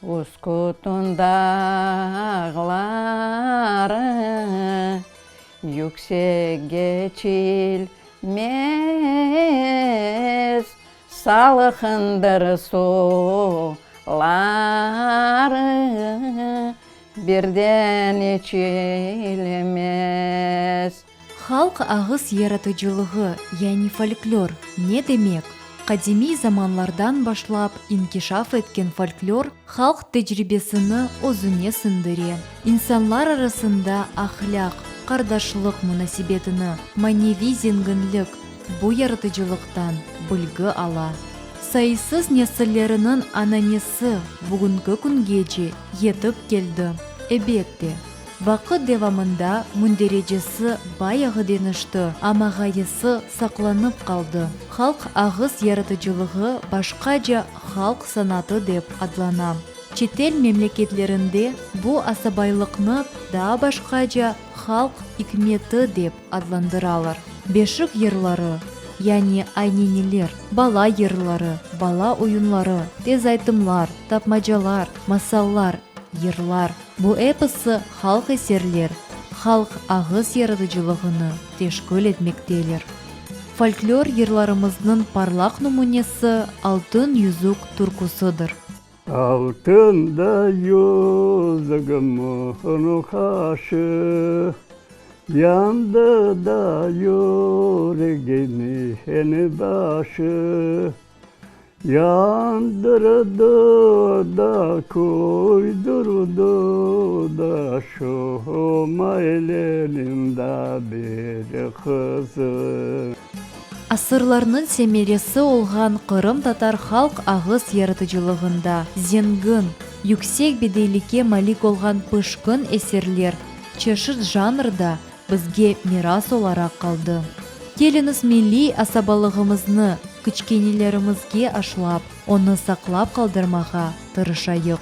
Uskutun dağları yüksek geçilmez, Salqındır suları birden içilmez. Halq ağız yaratıcılığı, yani folklor, ne demek? Qadimiy zamanlardan başlap inkişaf etken folklor halq tecribesini özüne siñdire, insanlar arasında ahlâq, qardaşlıq munasebetini, maneviy zenginlik, bu yaratıcılıqtan bilgi ala. Sayısız nesilleriniñ ananesi bugünki küngece yetip keldi. Ebette, vaqıt devamında münderecesi bayağı deñişti, amma ğayesi saqlanıp qaldı. Halq ağız yaratıcılığı başqaca halq sanatı dep adlana. Çetel memleketlerinde bu asabaylıqnı daa başqaca halq ikmeti dep adlandıralar. Beşik yırları, yani ayneniler, bala yırları, bala oyunları, tezaytımlar, tapmacalar, masallar, yırlar, bu episi halq eserler, halq ağız yaratıcılığını teşkil etmekteler. Folklor yırlarımıznıñ parlaq nümünesi Altın yüzük türküsidir. Altın da yüzügimniñ qaşı, Yandı da yüregimniñ başı. Yandırdı da, küydürdi da, Şu mayleniñ da bir qızı. Asırlarnıñ semeresi olğan qırımtatar halq ağız yaratıcılığında zengin, yüksek bediylikke malik olğan pışqın eserler çeşit janrda bizge miras olaraq qaldı. Keliñiz milliy asabalığımıznı kiçkenelerimizge aşlap, onı saqlap qaldırmağa tırışayıq.